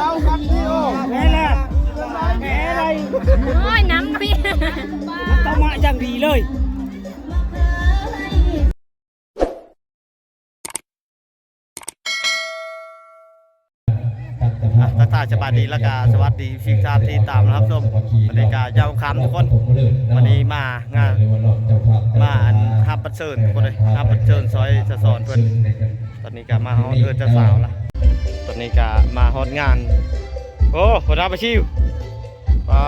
ໂອ້ຍ ນ້ຳເປຍ ຕະມະຢ່າງດີເລີຍ. ອ່ະ ທັກທາຍສະບາຍດີ ແລ້ວກະສະຫວັດດີທຸກທ່ານທີ່ຕາມຮັບຊົມ. ວັນນີ້ກະຍາມຄ່ຳທຸກຄົນ ວັນນີ້ມາງານ ມາອັນຮັບບັດເຊີນທຸກຄົນເອີຍ ຮັບບັດເຊີນຊ່ອຍສະສອນເພິ່ນ. ຕອນນີ້ກະມາຮອດເຮືອນເຈົ້າສາວລະ ຕອນນີ້ກະມາຮອດງານ. ໂອ້ ຫົວໜ້າປະຊິວ ປາ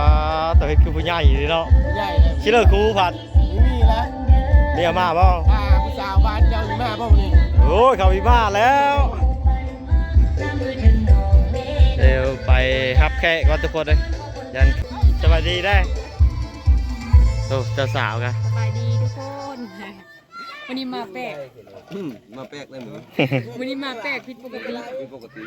ໂຕເຮັດຄືຜູ້ໃຫຍ່ເລີຍເນາະ ຜູ້ໃຫຍ່ເລີຍ ຊິເລີກຄູພັດ ມີລະ ເມຍມາບໍ່? ອ່າ ຜູ້ສາວບ້ານເຈົ້າມີມາບໍ່ມື້ນີ້? ໂອ້ຍ ເຂົາມີມາແລ້ວ ດຽວໄປຮັບແຂກກ່ອນທຸກຄົນເອີຍ. ຍັງ ສະບາຍດີເດ້ ໂອ້ ເຈົ້າສາວກະ ສະບາຍດີທຸກຄົນ. ມື້ນີ້ມາແປກ ອືມ ມາແປກເລີຍມື້ ມື້ນີ້ມາແປກ ຜິດປົກກະຕິ ຜິດປົກກະຕິ.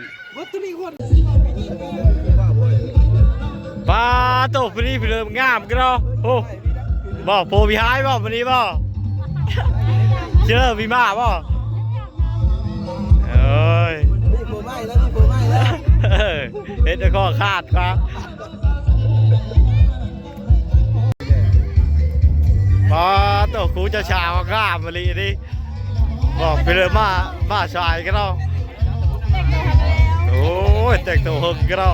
ປາໂຕ ຜູ້ນີ້ຜູ້ເລີ່ມງາມກະເນາະ. ໂອ້ ບໍ່ ໂພວິຫາຍບໍ່ ມື້ນີ້ບໍ່ ເຊີມີມາບໍ່? ເອີຍ ມີໂພໃໝ່ແລ້ວ ມີໂພໃໝ່ແລ້ວ ເອີ ເຮັດໃຫ້ຂໍ້ຂາດກວ່າ. ປາໂຕ ຄູ່ເຈົ້າສາວງາມອີ່ຫຼີນີ້ ບອກໄປເລີຍ ມາ ມາສາຍກັນເນາະ. ໂອ້ຍ ແຕ່ງໂຕເຮິງກັນເນາະ.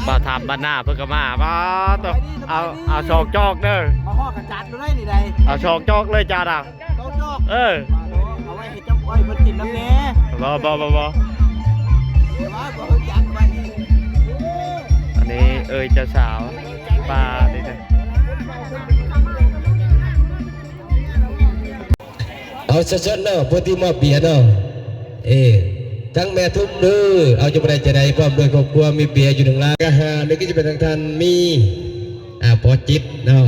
ມາທຳບ້ານໜ້າເພິ່ນກະມາ. ປາໂຕ ເອົາ ເອົາສອງຈອກເດີ ມາຮອດກະຈັດເລີຍນີ້ໃດ ເອົາສອງຈອກເລີຍ ຈານອະ. ເອີ ເອົາໄວ້ໃຫ້ເຈົ້າອ້ອຍເພິ່ນກິນນຳແດ່. ບໍ່ ບໍ່ ບໍ່ ບໍ່ ວ່າບໍ່ຮູ້ຈັກໄວ້ອີກ. ອັນນີ້ເອີຍເຈົ້າສາວ ປານີ້ນະ. ເອົາ ເຊີນໆ ເນາະ ຜູ້ທີ່ມອບເບຍເນາະ. ເອີ ທັງແມ່ທຸມເດີ ເອົາ ຈະບໍ່ໄດ້ຈະໄດ້ ພ້ອມດ້ວຍຄອບຄົວ ມີເບຍຢູ່ໜຶ່ງລັງ. ກະຫາ ນີ້ກະຈະເປັນທາງທ່ານມີ ອ່າ ພໍ່ຈິດເນາະ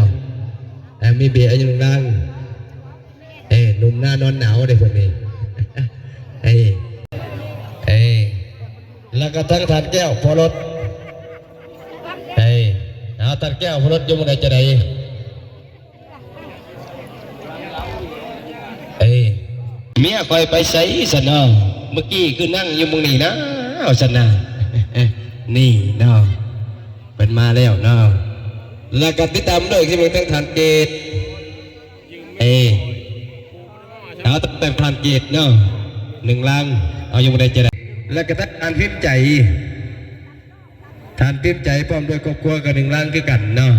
ອ່າ ມີເບຍຢູ່ໜຶ່ງລັງ. ເອີ ໜຸ່ມໜ້ານອນໜາວເດ້ພວກນີ້. ເອີ ເອີ ແລ້ວກະທັງທ່ານແກ້ວພໍ່ລົດ. ເອີ ເອົາ ທ່ານແກ້ວພໍ່ລົດ ຢູ່ໝ່ອງໃດຈະໄດ? ເອີ ເມຍຂ້ອຍໄປໃສຊັ້ນເນາະ? ມື້ກີ້ຄືນັ່ງຢູ່ໝ່ອງນີ້ນະ ວ່າຊັ້ນນະ. ນີ້ເນາະ ເພິ່ນມາແລ້ວເນາະ. ແລ້ວກະຕິດຕາມດ້ວຍທີ່ເບິ່ງທາງທ່ານເກດ. ເອີ ເອົາ ແຕ່ທ່ານເກດເນາະ ໜຶ່ງລັງ ເອົາ ຍັງບໍ່ໄດ້ຈະໄດ້. ແລ້ວກະທ່ານພິມໃຈ ທ່ານພິມໃຈພ້ອມດ້ວຍຄອບຄົວກະໜຶ່ງລັງຄືກັນເນາະ.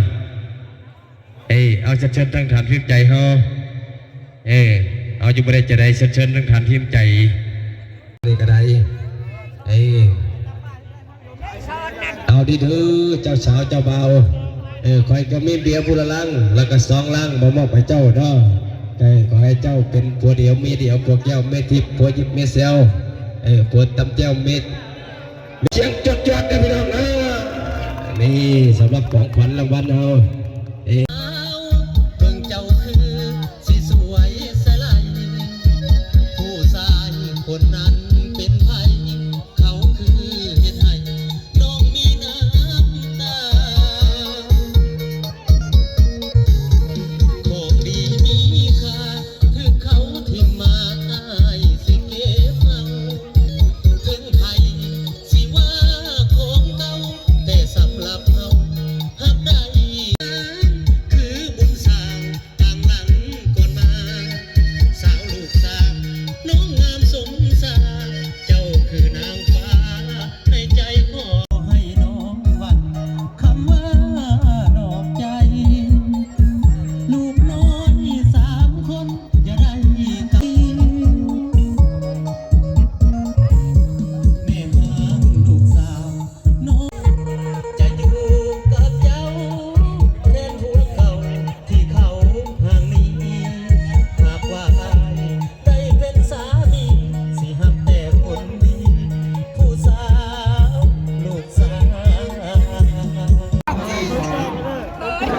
ເອີ ເອົາ ເຊີນໆ ທາງທ່ານພິມໃຈເຮົາ. ເອີ ເອົາ ຍັງບໍ່ໄດ້ຈະໄດ້ ເຊີນໆ ທາງທ່ານພິມໃຈ. ນີ້ກະໄດ້ ເອີ ເອົາດີເດີ ເຈົ້າສາວເຈົ້າບ່າວ. ເອີ ຂ້ອຍກະມີເບຍຜູ້ລະລັງ ແລ້ວກະສອງລັງມາມອບໃຫ້ເຈົ້າເນາະ. ເອີ ຂໍໃຫ້ເຈົ້າເປັນຜົວດຽວເມຍດຽວ ຜົວແກ້ວເມຍທິບ ຜົວຢິບເມຍແຊວ ເອີ ຜົວຕຳແຈ່ວເມຍ ສຽງຈວດໆ ເດີພີ່ນ້ອງເອີຍ. ນີ້ສຳລັບຂອງຂວັນລາງວັນເຮົາ ເອີ. ເບິ່ງເຈົ້າຄືຊິສວຍສະໄຫຼ ຜູ້ຊາຍຄົນນັ້ນເປັນໃຜ ເຂົາຄືເຮັດໃຫ້ນ້ອງມີນ້ຳຕາ ຂອງດີມີຄ່າ ຖືກເຂົາຖິ້ມມາ ອ້າຍຊິເກັບເອົາ ເຖິງໃຜຊິວ່າຂອງເກົ່າ ແຕ່ສຳລັບເຮົາຮັບໄດ້ ຄືບຸນສ້າງ ຕາມຫຼັງກ່ອນມາ ສາວລູກສາວ ນ້ອງງາມສົມສາ ເຈົ້າຄືນາງຟ້າໃນໃຈຂອງ ຂໍໃຫ້ນ້ອງວັ່ນຄຳວ່ານອກໃຈ ລູກນ້ອຍສາມຄົນຢ່າໄດ້ກັງ ແມ່ຮ່າງລູກສາວ ນ້ອງຈະຢູ່ກັບເຈົ້າແທນພວກເຂົາທີ່ເຂົາຫ່າງໜີ ຫາກວ່າອ້າຍໄດ້ເປັນສາມີ ຊິຮັກແຕ່ຄົນດີ ຜູ້ສາວລູກສາວ.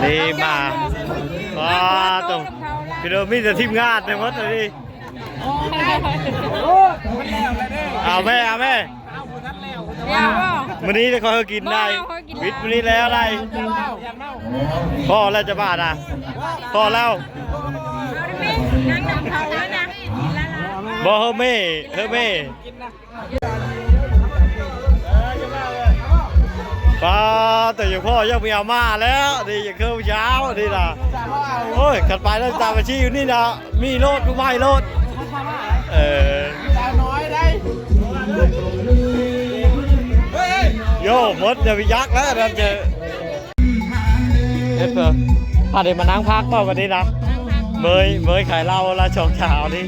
ນີ້ມາ ວ້າ ໂຕ ພີ່ນ້ອງ ມີແຕ່ທີມງານທັງໝົດອັນນີ້. ເອົາແມ່ ເອົາແມ່. ເອົາບໍ່ທັນແລ້ວ ບໍ່ ມື້ນີ້ໄດ້ ຂ້ອຍເອົາກິນໄດ້ ບໍ່ ເອົາກິນ ວິດມື້ນີ້ແລ້ວໄດ້ ພໍແລ້ວ ຈະບາດນະ ພໍແລ້ວ ບໍ່ ເຮີເມ ເຮີເມ. ປ້າ ແຕ່ຢາກພໍຢາກມີອາມ່າແລ້ວ ນີ້ຢາກຄືເຊົ້ານີ້ນະ ໂອ້ຍ ຄັນໄປແລ້ວຕາມອາຊີບຢູ່ນີ້ນະ ມີໂລດ ຜູ້ໃໝ່ໂລດ ເອີ ສາວນ້ອຍໄດ້ ໂຍ ໝົດ ຢ່າໄປຢາກແລ້ວນັ້ນເຈີ ເຮັດເພິ່ນ ພາໄດ້ມານັ່ງພັກບໍ່ບັດນີ້ນະ ເມີຍ ເມີຍຂາຍເຫຼົ້າລະສອງສາວນີ້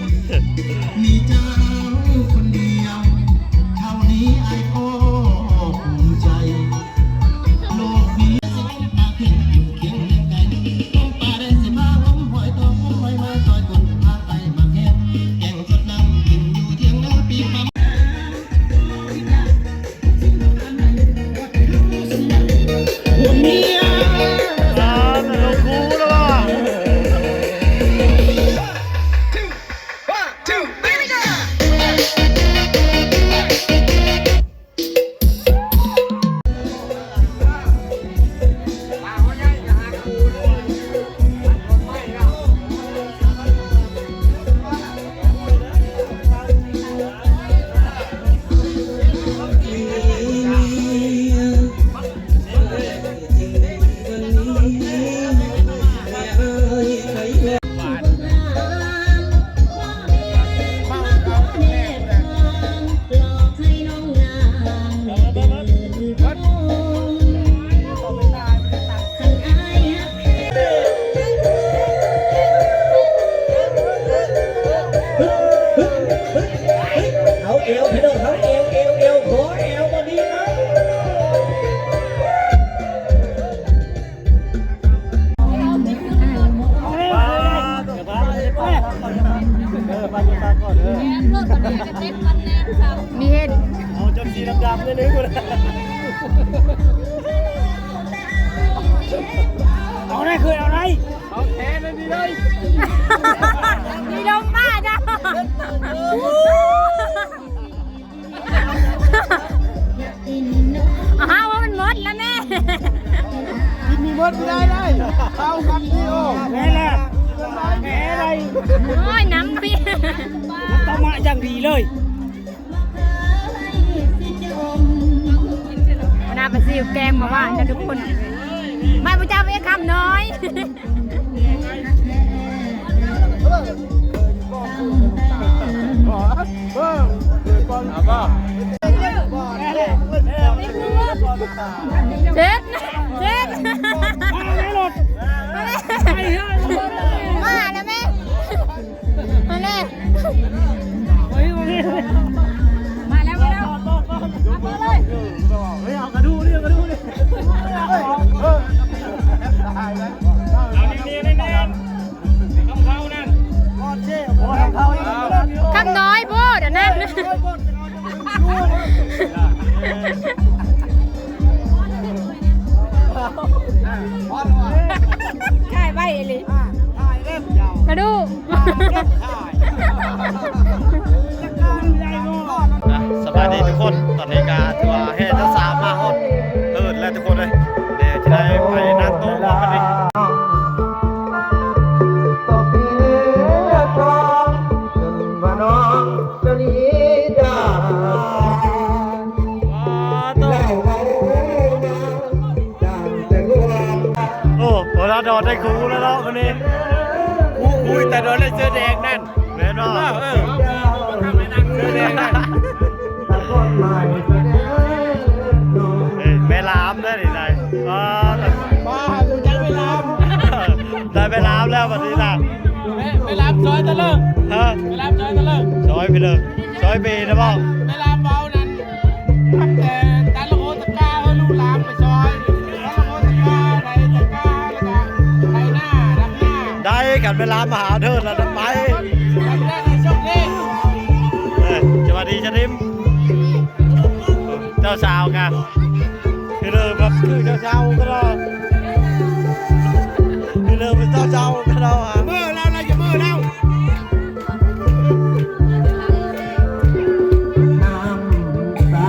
ເອົາແອວ ພີ່ນ້ອງເຮົາ ແອວ ແອວ ແອວ ຂໍແອວບໍ່ດີເອົາ. ມີເຫັນ ເອົາຈົນສີດຳໆ ເລີຍ ເອົາໄດ້ ເຄີຍເອົາໄດ້ ເອົາແທ້ເລີຍ ນີ້ເລີຍ ມີລົມມາຈ້ະ. ອ້າວ ວ່າມັນໝົດແລ້ວແມ່ ກິນມີໝົດບໍ່ໄດ້ເລີຍ ເອົາກັບນີ້ ໂອ້ ແມ່ນແຫຼະ ແມ່ໄດ້ ໂອ້ຍ ນ້ຳປີ ມັນຕ້ອງມາຢ່າງດີເລີຍ ຫົວໜ້າປາຊິວແກງມາຫວານນະທຸກຄົນ ມາ ຜູ້ເຈົ້າເວຄຳນ້ອຍ. ເຈັດ ເຈັດ ມາແລ້ວແມ່ ມາແລ້ວ ມາແລ້ວ ມາແລ້ວ ເອົາກະດູກນີ້ ເອົາກະດູກນີ້ ເອີ ເອົາແໜ້ນໆ ຄຳນ້ອຍໂພດອັນນັ້ນ ຂາຍໄວອີ່ຫຼີ ກະດູກ. ອ່ະ ສະບາຍດີທຸກຄົນ ຕອນນີ້ກະຖືວ່າແຫ່ເຈົ້າສາວມາຮອດເຮີດແລ້ວທຸກຄົນເອີຍ ດຽວຈະໄດ້ໄປນັ່ງໂຕະກັນບັດນີ້. ໂອ້ ໂອ້ ລາວດອນໄດ້ຄູ່ແລ້ວເນາະມື້ນີ້ ຄູ່ ຄູ່ຕາດອນ ແລະ ເສື້ອແດງນັ້ນ ແມ່ນບໍ່? ເອີ ເສື້ອແດງນັ້ນ ເອີ ແມ່ລາມເດີນີ້ນາຍ ປ້າ ປ້າ ຮູ້ຈັກແມ່ລາມ ໄດ້ແມ່ລາມແລ້ວບັດນີ້ນະ ແມ່ ແມ່ລາມຊອຍຕະເລີງ ຮະ ແມ່ລາມຊອຍຕະເລີງ ຊອຍໄປເລີຍ ຊອຍເບນະບໍ່? ແມ່ລາມເວົ້ານັ້ນ ແຕ່ຕະລະໂອຕະກາ ເອີ ລູກຫຼານໄປຊອຍ ຕະລະໂອຕະກາ ໄຖຕະກາ ແລ້ວກະໄຖນາ ດຳນາ ໄດ້ ຄັນເວລາມາຫາເທີນລະໄປ ໄປເດີນໃຫ້ໂຊກດີ ເອີ ສະຫວັດດີຊະນິມ ເຈົ້າສາວກະ ຄືເດີມຄັບ ຄືເຈົ້າສາວກະດອກ ຄືເດີມເປັນເຈົ້າສາວກະດອກ ເມີແລ້ວ ລະຢ່າເມີແລ້ວ. ນ້ຳຕາ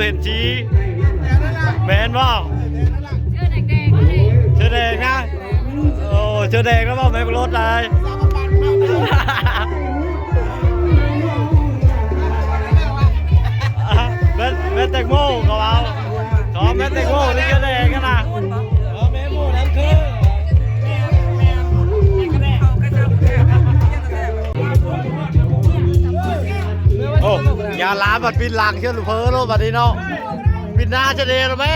ເຫັນສີ ແມ່ນບໍ່? ເສື້ອແດງໆ ເສື້ອແດງນະ. ໂອ້ ເສື້ອແດງແລ້ວບໍ່? ແມ່ນລົດໄດ໋. ແມ່ນ ແມ່ນແຕງໂມ ເຂົາເອົາ ເຂົາເອົາແມ່ນແຕງໂມ ຫຼືເສື້ອແດງຫັ້ນນະ. ໂອ້ ຍາລາບັດປິ່ນຫຼັງເຊີນເພີໂລດບັດນີ້ເນາະ. ປິ່ນໜ້າຈະເດລະແມ່.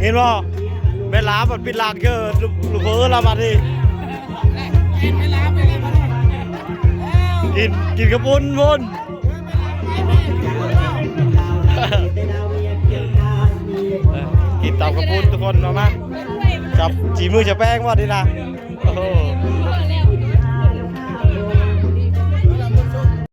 ເຫັນບໍ່? ແມ່ລາບັດປິ່ນຫຼັງເຊີນເພີລະບັດນີ້. ກິນ ກິນເຂົ້າປຸ້ນພຸ້ນ. ກິນຕຳເຂົ້າປຸ້ນທຸກຄົນ ມາ ມາ ຈັບສີມືຈະແປ້ງບໍ່ນີ້ນະ. ໂອ້ໂຫ